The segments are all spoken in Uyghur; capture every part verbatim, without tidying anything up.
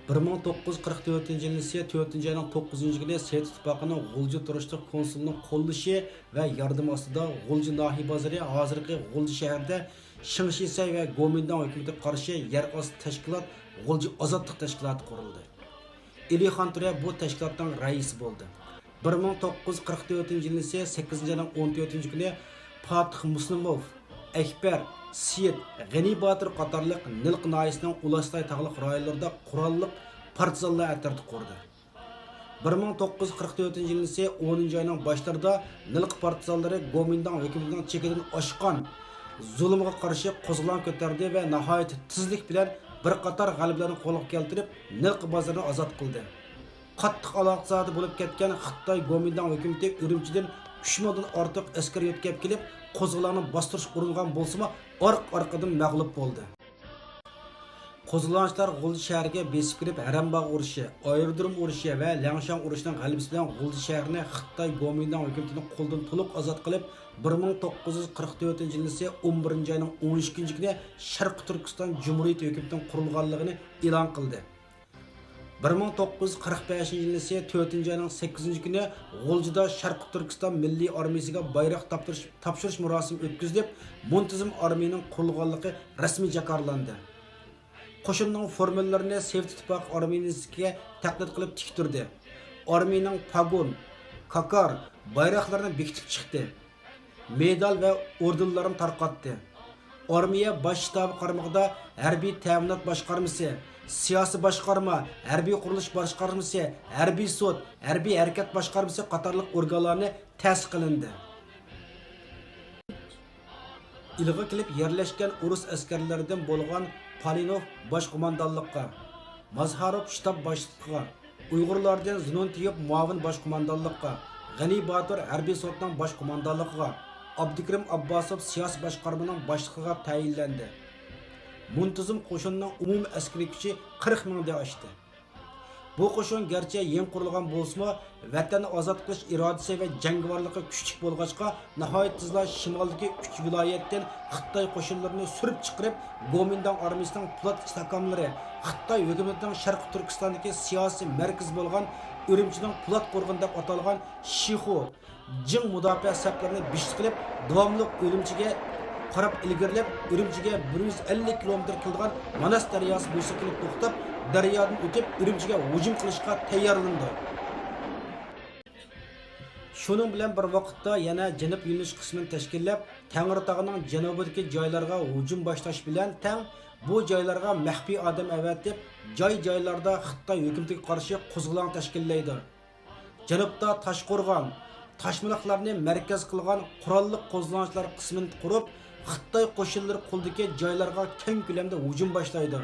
بىر مىڭ توققۇز يۈز قىرىق تۆتىنچى يىلى تۆتىنچى ئاينىڭ توققۇزىنچى كۈنى سوۋېت ئىتتىپاقىنىڭ غۇلجا تۇرۇشلۇق كونسۇلىنىڭ قوللىشى ۋە ياردىمى ئاستىدا غۇلجا ناھىيە بازىرى، ھازىرقى غۇلجا شەھىرىدە شېڭ شىسەي ۋە گومىنداڭ ھۆكۈمىتىگە قارشى يەر ئاستى تەشكىلات غۇلجا ئازادلىق تەشكىلاتى قۇرۇلدى. ئېلىخان تۈرە بۇ تەشكىلاتنىڭ رەئىسى بولدى. بىر مىڭ توققۇز يۈز قىرىق تۆتىنچى يىلى سەككىزىنچى ئاينىڭ ئون تۆتىنچى كۈنى پاتىخ مۇسلىموف، ئەكبەر، سېيىت، غېنى باتۇر قاتارلىق نىلقا ناھىيەسىنىڭ ئۇلاسلاي تاغلىق رايونلىرىدا قوراللىق پارتىزانلار ئەترىتى قۇردى. بىر مىڭ توققۇز يۈز قىرىق تۆتىنچى يىلى ئونىنچى ئاينىڭ باشلىرىدا نىلقا پارتىزانلىرى گومىنداڭ ھۆكۈمىتىنىڭ چېكىدىن ئاشقان زۇلۇمىغا قارشى قوزغىلاڭ كۆتەردى ۋە ناھايىتى تېزلىك بىلەن بىر قاتار غەلىبىلەرنى قولغا كەلتۈرۈپ، نىلقا بازىرىنى ئازاد قىلدى. قاتتىق ئالاقىزادە بولۇپ كەتكەن خىتاي گومىنداڭ ھۆكۈمىتى ئۈرۈمچىدىن ئۈچ مىڭدىن ئارتۇق ئەسكەر يۆتكەپ كېلىپ، قوزغىلاڭنى باستۇرۇشقا ئۇرۇنغان بولسىمۇ، ئارقا-ئارقىدىن مەغلۇپ بولدى. قوزغىلاڭچىلار غۇلجا شەھىرىگە بېسىپ كىرىپ، ھەرەمباغ ئۇرۇشى، ئايرودروم ئۇرۇشى ۋە لياڭشان ئۇرۇشىنىڭ غەلىبىسى بىلەن غۇلجا شەھىرىنى خىتاي گومىنداڭ ھۆكۈمىتىنىڭ قولىدىن تولۇق ئازاد قىلىپ، بىر مىڭ توققۇز يۈز قىرىق تۆتىنچى يىلى ئون بىرىنچى ئاينىڭ ئون ئىككىنچى كۈنى شەرقىي تۈركىستان جۇمھۇرىيىتى ھۆكۈمىتىنىڭ قۇرۇلغانلىقىنى ئېلان قىلدى. بىر مىڭ توققۇز يۈز قىرىق بەشىنچى يىلى تۆتىنچى ئاينىڭ سەككىزىنچى كۈنى غۇلجىدا شەرقىي تۈركىستان مىللىي ئارمىيىسىغا بايراق تاپشۇرۇش، تاپشۇرۇش مۇراسىمى ئۆتكۈزۈلۈپ، مۇنتىزىم ئارمىيىنىڭ قۇرۇلغانلىقى رەسمىي جاكارلاندى. قوشۇننىڭ فورمىلىرىنى سوۋېت ئىتتىپاقى ئارمىيىسىنىڭكىگە تەقلىد قىلىپ تىكتۈردى. ئارمىيىنىڭ پاگون، كاكار، بايراقلىرىنى بېكىتىپ چىقتى. مېدال ۋە ئوردېنلارنى تارقاتتى. ئارمىيە باش شتابى قارمىقىدا ھەربىي تەمىنات باشقارمىسى، سىياسىي باشقارما، ھەربىي قۇرۇلۇش باشقارمىسى، ھەربىي سوت، ھەربىي ھەرىكەت باشقارمىسى قاتارلىق ئورگانلارنى تەسىس قىلىندى. ئىلغا كېلىپ يەرلەشكەن ئورۇس ئەسكەرلىرىدىن بولغان پالىنوف باش قوماندانلىققا، مازھاروف شتاب باشلىقىغا، ئۇيغۇرلاردىن زۇنۇنتىيېف مۇئاۋىن باش قوماندانلىققا، غېنى باتۇر ھەربىي سوتنىڭ باش قوماندانلىقىغا، ئابدۇكېرىم ئابباسوف سىياسىي باشقارمىنىڭ باشلىقىغا تەيىنلەندى. مۇنتىزىم قوشۇننىڭ ئومۇمىي ئەسكىرىي كۈچى قىرىق مىڭدىن ئاشتى. بۇ قوشۇن گەرچە يېڭى قۇرۇلغان بولسىمۇ، ۋەتەننى ئازاد قىلىش ئىرادىسى ۋە جەڭگىۋارلىقى كۈچلۈك بولغاچقا، ناھايىتى تېزلا شىمالدىكى ئۈچ ۋىلايەتتىن خىتاي قوشۇنلىرىنى سۈرۈپ چىقىرىپ، گومىنداڭ ئارمىيىسىنىڭ پولات ئىستىھكاملىرى، خىتاي ھۆكۈمىتىنىڭ شەرقىي تۈركىستاندىكى سىياسىي مەركىزى بولغان ئۈرۈمچىنىڭ پولات قورغىنى دەپ ئاتالغان شىخۇ، جىڭ مۇداپىئە سەپلىرىنى بېشىدا قىلىپ، داۋاملىق ئۈرۈمچىگە قاراپ ئىلگىرىلەپ، ئۈرۈمچىگە بىر يۈز ئەللىك كىلومېتىر كېلىدىغان ماناس دەرياسى بويىسىغا كېلىپ توختاپ، دەريادىن ئۆتۈپ، ئۈرۈمچىگە ھۇجۇم قىلىشقا تەييارلىنىدۇ. شۇنىڭ بىلەن بىر ۋاقىتتا يەنە جەنۇب يۆنىلىش قىسمىنى تەشكىللەپ، تەڭرىتاغنىڭ جەنۇبىدىكى جايلارغا ھۇجۇم باشلاش بىلەن تەڭ، بۇ جايلارغا مەخپىي ئادەم ئەۋەتىپ، جاي-جايلاردا خىتاي ھۆكۈمىتىگە قارشى قوزغىلاڭ تەشكىللەيدۇ. جەنۇبتا تاشقورغان، تاشمىلىقلارنى مەركەز قىلغان قوراللىق قوزغىلاڭچىلار قىسمىنى قۇرۇپ، خىتاي قوشۇنلىرى قولىدىكى جايلارغا كەڭ كۆلەمدە ھۇجۇم باشلايدۇ.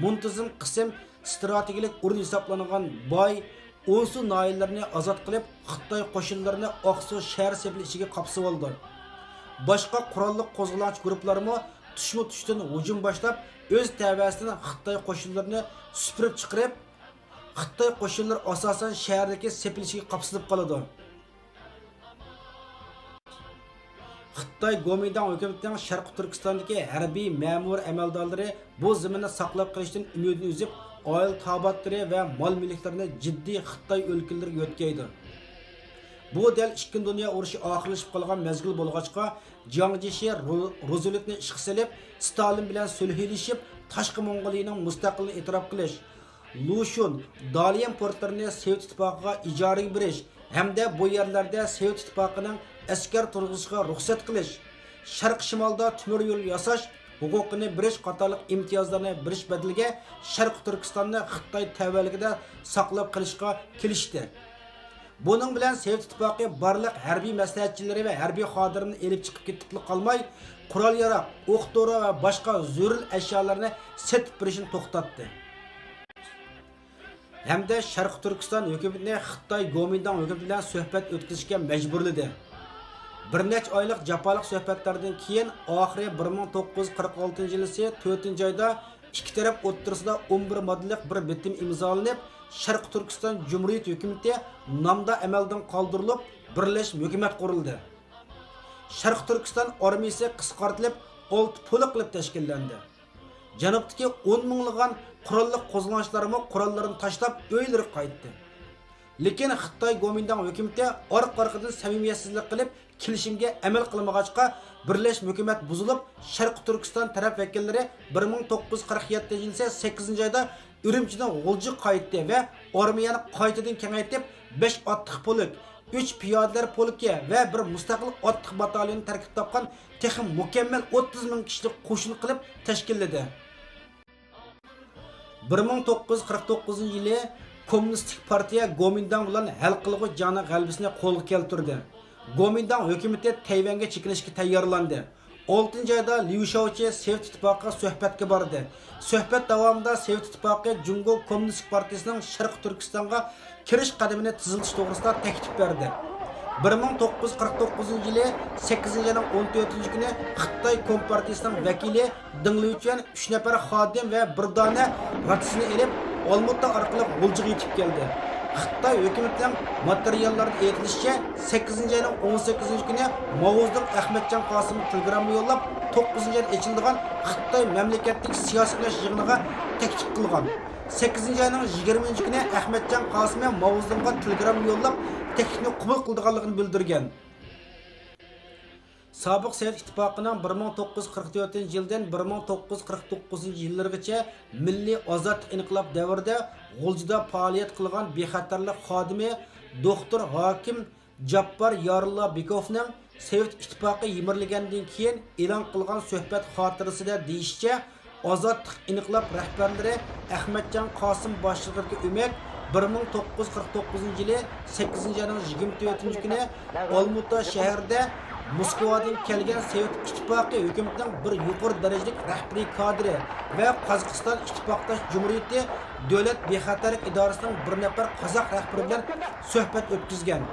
مۇنتىزىم قىسىم ئىستراتېگىيەلىك ئورۇن ھېسابلانغان باي، ئونسۇ ناھىيەلىرىنى ئازاد قىلىپ، خىتاي قوشۇنلىرىنى ئاقسۇ شەھەر سېپىلى ئىچىگە قاپسىۋالىدۇ. باشقا قوراللىق قوزغىلاڭچى گۇرۇپپىلارمۇ تۇشمۇ تۇشتىن ھۇجۇم باشلاپ، ئۆز تەۋەسىدىن خىتاي قوشۇنلىرىنى سۈپۈرۈپ چىقىرىپ، خىتاي قوشۇنلىرى ئاساسەن شەھەردىكى سېپىل ئىچىگە قاپسىلىپ قالىدۇ. خىتاي گومىنداڭ ھۆكۈمىتىنىڭ شەرقىي تۈركىستاندىكى ھەربىي مەمۇر ئەمەلدارلىرى بۇ زېمىننى ساقلاپ قېلىشتىن ئۈمىدىنى ئۈزۈپ، ئائىلە تاۋابىئاتلىرى ۋە مال-مۈلۈكلىرىنى جىددىي خىتاي ئۆلكىلىرىگە يۆتكەيدۇ. بۇ دەل ئىككىنچى دۇنيا ئۇرۇشى ئاخىرلىشىپ قالغان مەزگىل بولغاچقا، جياڭ جيېشى رو-، روزۋېلتنى ئىشقا سېلىپ، ستالىن بىلەن سۈلھىلىشىپ، تاشقى موڭغۇلىيىنىڭ مۇستەقىللىقىنى ئېتىراپ قىلىش، لۇشۈن، داليەن پورتلىرىنى سوۋېت ئىتتىپاقىغا ئىجارىگە بېرىش ھەمدە بۇ يەرلەردە سوۋېت ئىتتىپاقىنىڭ ئەسكەر تۇرغۇزۇشىغا رۇخسەت قىلىش، شەرقىي شىمالدا تۆمۈر يول ياساش ھوقۇقىنى بېرىش قاتارلىق ئىمتىيازلارنى بېرىش بەدىلىگە شەرقىي تۈركىستاننى خىتاي تەۋەلىكىدە ساقلاپ قېلىشقا كېلىشتى. بۇنىڭ بىلەن سوۋېت ئىتتىپاقى بارلىق ھەربىي مەسلىھەتچىلىرى ۋە ھەربىي خادىملىرىنى ئېلىپ چىقىپ كېتىپلا قالماي، قورال-ياراغ، ئوق-دورا ۋە باشقا زۆرۈر ئەشيالارنى سېتىپ بېرىشنى توختاتتى. ھەمدە شەرقىي تۈركىستان ھۆكۈمىتىنى خىتاي گومىنداڭ ھۆكۈمىتى بىلەن سۆھبەت ئۆتكۈزۈشكە مەجبۇرلىدى. بىر نەچچە ئايلىق جاپالىق سۆھبەتلەردىن كېيىن، ئاخىرى بىر مىڭ توققۇز يۈز قىرىق ئالتىنچى يىلى تۆتىنچى ئايدا ئىككى تەرەپ ئوتتۇرىسىدا ئون بىر ماددىلىق بىر بىتىم ئىمزالىنىپ، شەرقىي تۈركىستان جۇمھۇرىيىتى ھۆكۈمىتى نامدا ئەمەلدىن قالدۇرۇلۇپ، بىرلەشمە ھۆكۈمەت قۇرۇلدى. شەرقىي تۈركىستان ئارمىيىسى قىسقارتىلىپ، ئالتە پولك قىلىپ تەشكىللەندى. جەنۇبتىكى ئون مىڭلىغان قوراللىق قوزغىلاڭچىلارمۇ قوراللىرىنى تاشلاپ ئۆيلىرىگە قايتتى. لېكىن خىتاي گومىنداڭ ھۆكۈمىتى ئارقا-ئارقىدىن سەمىمىيەتسىزلىك قىلىپ، كېلىشىمگە ئەمەل قىلمىغاچقا، بىرلەشمە ھۆكۈمەت بۇزۇلۇپ، شەرقىي تۈركىستان تەرەپ ۋەكىللىرى بىر مىڭ توققۇز يۈز قىرىق يەتتىنچى يىلى سەككىزىنچى ئايدا ئۈرۈمچىدىن غۇلجىغا قايتتى ۋە ئارمىيەنى قايتىدىن كېڭەيتىپ، بەش ئاتلىق پولك، ئۈچ پىيادىلەر پولكى ۋە بىر مۇستەقىل ئاتلىق باتاليونى تەركىب تاپقان تېخى مۇكەممەل ئوتتۇز مىڭ كىشىلىك قوشۇن قىلىپ تەشكىللىدى. بىر مىڭ توققۇز يۈز قىرىق توققۇزىنچى يىلى كوممۇنىستىك پارتىيە گومىنداڭ بىلەن ھەل قىلغۇچ جەڭنىڭ غەلىبىسىنى قولغا كەلتۈردى. گومىنداڭ ھۆكۈمىتى تەيۋەنگە چېكىنىشكە تەييارلاندى. ئالتىنچى ئايدا ليۇ شياۋچى سوۋېت ئىتتىپاقىغا سۆھبەتكە باردى. سۆھبەت داۋامىدا سوۋېت ئىتتىپاقى جۇڭگو كوممۇنىستىك پارتىيىسىنىڭ شەرقىي تۈركىستانغا كىرىش قەدىمىنى تېزلىتىش توغرىسىدا تەكلىپ بەردى. بىر مىڭ توققۇز يۈز قىرىق توققۇزىنچى يىلى سەككىزىنچى ئاينىڭ ئون تۆتىنچى كۈنى خىتاي كومپارتىيىسىنىڭ ۋەكىلى دېڭ لىيۇچۈەن ئۈچ نەپەر خادىم ۋە بىر دانە راتسىنى ئېلىپ، ئالمۇتا ئارقىلىق غۇلجىغا يېتىپ كەلدى. خىتاي ھۆكۈمىتىنىڭ ماتېرىياللاردىن ئېيتىلىشىچە، سەككىزىنچى ئاينىڭ ئون سەككىزىنچى كۈنى ماۋزېدۇڭ ئەخمەتجان قاسىمغا تېلېگرامما يوللاپ، توققۇزىنچى ئايدا ئېچىلىدىغان خىتاي مەملىكەتلىك سىياسىي كېڭەش يىغىنىغا تەكلىپ قىلغان. سەككىزىنچى ئاينىڭ يىگىرمىنچى كۈنى ئەخمەتجان قاسىمى ماۋزېدۇڭغا تېلېگرامما يوللاپ، تەكلىپنى قوبۇل قىلىدىغانلىقىنى بىلدۈرگەن. سابىق سوۋېت ئىتتىپاقىنىڭ بىر مىڭ توققۇز يۈز قىرىق تۆتىنچى يىلدىن بىر مىڭ توققۇز يۈز قىرىق توققۇزىنچى يىللىرىغىچە مىللىي ئازادلىق ئىنقىلاب دەۋرىدە غۇلجىدا پائالىيەت قىلغان بىخەتەرلىك خادىمى دوختۇر ھاكىم جاپپار يارۇللا بېكوفنىڭ سوۋېت ئىتتىپاقى يىمىرىلگەندىن كېيىن ئېلان قىلغان سۆھبەت خاتىرىسىدە دېيىشىچە، ئازادلىق ئىنقىلاب رەھبەرلىرى ئەخمەتجان قاسىم باشچىلىقىدىكى ئۆمەك بىر مىڭ توققۇز يۈز قىرىق توققۇزىنچى يىلى سەككىزىنچى ئاينىڭ يىگىرمە تۆتىنچى كۈنى ئالمۇتا شەھىرىدە موسكۋادىن كەلگەن سوۋېت ئىتتىپاقى ھۆكۈمىتىنىڭ بىر يۇقىرى دەرىجىلىك رەھبىرىي كادىرى ۋە قازاقىستان ئىتتىپاقداش جۇمھۇرىيىتى دۆلەت بىخەتەرلىك ئىدارىسىنىڭ بىر نەپەر قازاق رەھبىرى بىلەن سۆھبەت ئۆتكۈزگەن.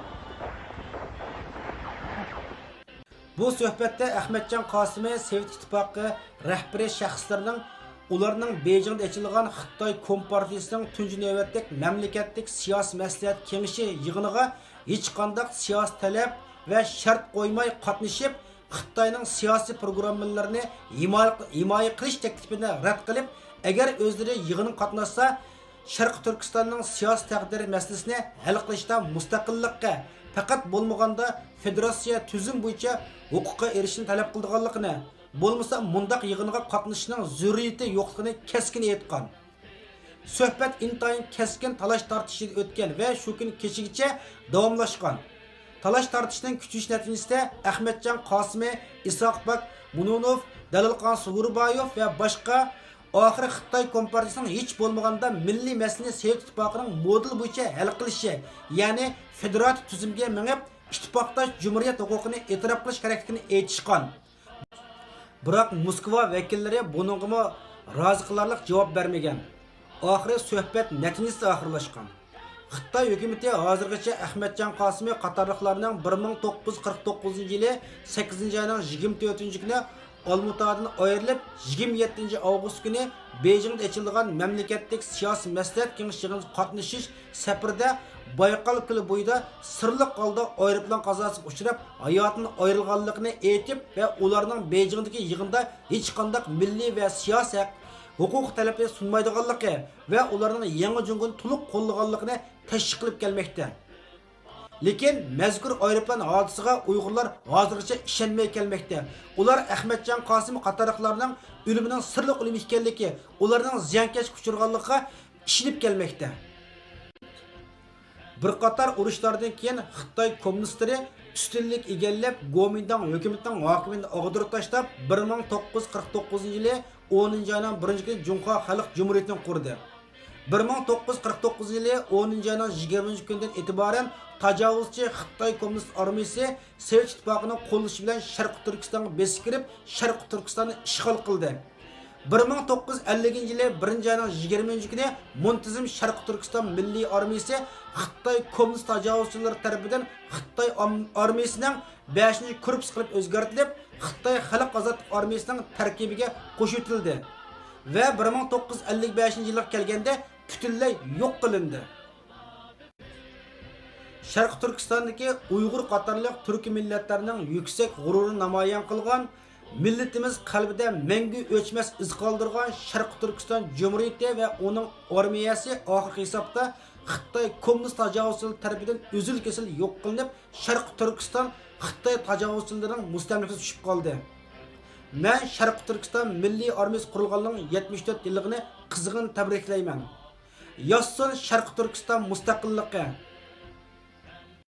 بۇ سۆھبەتتە ئەخمەتجان قاسىمى سوۋېت ئىتتىپاقى رەھبىرىي شەخسلىرىنىڭ ئۇلارنىڭ بېيجىڭدا ئېچىلغان خىتاي كومپارتىيىسىنىڭ تۇنجى نۆۋەتلىك مەملىكەتلىك سىياسىي مەسلىھەت كېڭىشى يىغىنىغا ھېچقانداق سىياسىي تەلەپ ۋە شەرت قويماي قاتنىشىپ، خىتاينىڭ سىياسىي پروگراممىلىرىنى ھىمايە، ھىمايە قىلىش تەكلىپىنى رەت قىلىپ، ئەگەر ئۆزلىرى يىغىنغا قاتناشسا، شەرقىي تۈركىستاننىڭ سىياسىي تەقدىرى مەسىلىسىنى ھەل قىلىشتا مۇستەقىللىققا، پەقەت بولمىغاندا فېدېراتسىيە تۈزۈم بويىچە ھوقۇققا ئېرىشىشنى تەلەپ قىلىدىغانلىقىنى، بولمىسا مۇنداق يىغىنغا قاتنىشىشنىڭ زۆرۈرىيىتى يوقلۇقىنى كەسكىن ئېيتقان. سۆھبەت ئىنتايىن كەسكىن تالاش-تارتىش ئىچىدە ئۆتكەن ۋە شۇ كۈنى كېچىگىچە داۋاملاشقان. تالاش-تارتىشنىڭ كۈچىيىش نەتىجىسىدە ئەخمەتجان قاسىمى، ئىسھاق باك مۇنۇنوف، دەلىلقان سۇغۇربايوف ۋە باشقا ئاخىرى خىتاي كومپارتىيىسىنىڭ ھېچ بولمىغاندا مىللىي مەسىلىنى سوۋېت ئىتتىپاقىنىڭ مودېلى بويىچە ھەل قىلىشى، يەنى فېدېراتىپ تۈزۈمگە مېڭىپ، ئىتتىپاقداش جۇمھۇرىيەت ھوقۇقىنى ئېتىراپ قىلىش كېرەكلىكىنى ئېيتىشقان. بىراق موسكۋا ۋەكىللىرى بۇنىڭغىمۇ رازى قىلارلىق جاۋاب بەرمىگەن. ئاخىرى سۆھبەت نەتىجىسىز ئاخىرلاشقان. خىتاي ھۆكۈمىتى ھازىرغىچە ئەخمەتجان قاسىمى قاتارلىقلارنىڭ بىر مىڭ توققۇز يۈز قىرىق توققۇزىنچى يىلى سەككىزىنچى ئاينىڭ يىگىرمە تۆتىنچى كۈنى ئالمۇتادىن ئايرىلىپ، يىگىرمە يەتتىنچى ئاۋغۇست كۈنى بېيجىڭدا ئېچىلىدىغان مەملىكەتلىك سىياسىي مەسلىھەت كېڭىشى يىغىنىغا قاتنىشىش سەپىرىدە بايقال كۆلى بويىدا سىرلىق ھالدا ئايروپىلان قازاسىغا ئۇچراپ، ھاياتىدىن ئايرىلغانلىقىنى ئېيتىپ ۋە ئۇلارنىڭ بېيجىڭدىكى يىغىندا ھېچقانداق مىللىي ۋە سىياسىي ھەق، ھوقۇق تەلىپى سۇنمايدىغانلىقى ۋە ئۇلارنىڭ يېڭى جۇڭگونى تولۇق قوللىغانلىقىنى تەشۋىق قىلىپ كەلمەكتە. لېكىن مەزكۇر ئايروپىلان ھادىسىسىغا ئۇيغۇرلار ھازىرغىچە ئىشەنمەي كەلمەكتە. ئۇلار ئەخمەتجان قاسىم قاتارلىقلارنىڭ ئۆلۈمىنىڭ سىرلىق ئۆلۈم ئىكەنلىكى، ئۇلارنىڭ زىيانكەشلىككە ئۇچرىغانلىقىغا ئىشىنىپ كەلمەكتە. بىر قاتار ئۇرۇشلاردىن كېيىن خىتاي كوممۇنىستلىرى ئۈستۈنلۈك ئىگىلەپ، گومىنداڭ ھۆكۈمىتىنىڭ ھاكىمىيىتىنى ئاغدۇرۇپ تاشلاپ، بىر مىڭ توققۇز يۈز قىرىق توققۇزىنچى يىلى ئونىنچى ئاينىڭ بىرىنچى كۈنى جۇڭخۇا خەلق جۇمھۇرىيىتىنى قۇردى. بىر مىڭ توققۇز يۈز قىرىق توققۇزىنچى يىلى ئونىنچى ئاينىڭ يىگىرمىنچى كۈنىدىن ئېتىبارەن تاجاۋۇزچى خىتاي كوممۇنىست ئارمىيىسى سوۋېت ئىتتىپاقىنىڭ قوللىشى بىلەن شەرقىي تۈركىستانغا بېسىپ كىرىپ، شەرقىي تۈركىستاننى ئىشغال قىلدى. بىر مىڭ توققۇز يۈز ئەللىكىنچى يىلى بىرىنچى ئاينىڭ يىگىرمە ئۈچىنچى كۈنى مۇنتىزىم شەرقىي تۈركىستان مىللىي ئارمىيىسى خىتاي كوممۇنىست تاجاۋۇزچىلىرى تەرىپىدىن خىتاي ئام-، ئارمىيىسىنىڭ بەشىنچى گۇرۇپپىسى قىلىپ ئۆزگەرتىلىپ، خىتاي خەلق ئازادلىق ئارمىيىسىنىڭ تەركىبىگە قوشۇۋېتىلدى ۋە بىر مىڭ توققۇز يۈز ئەللىك بەشىنچى يىلغا كەلگەندە پۈتۈنلەي يوق قىلىندى. شەرقىي تۈركىستاندىكى ئۇيغۇر قاتارلىق تۈركىي مىللەتلەرنىڭ يۈكسەك غۇرۇرىنى نامايان قىلغان مىللىتىمىز قەلبىدە مەڭگۈ ئۆچمەس ئىز قالدۇرغان شەرقىي تۈركىستان جۇمھۇرىيىتى ۋە ئۇنىڭ ئارمىيەسى ئاخىرقى ھېسابتا خىتاي كوممۇنىست تاجاۋۇزچىلىرى تەرىپىدىن ئۈزۈل-كېسىل يوق قىلىنىپ، شەرقىي تۈركىستان خىتاي تاجاۋۇزچىلىرىنىڭ مۇستەملىكىسىگە چۈشۈپ قالدى. مەن شەرقىي تۈركىستان مىللىي ئارمىيىسى قۇرۇلغانلىقىنىڭ يەتمىش تۆت يىللىقىنى قىزغىن تەبرىكلەيمەن. ياشىسۇن شەرقىي تۈركىستان مۇستەقىللىقى!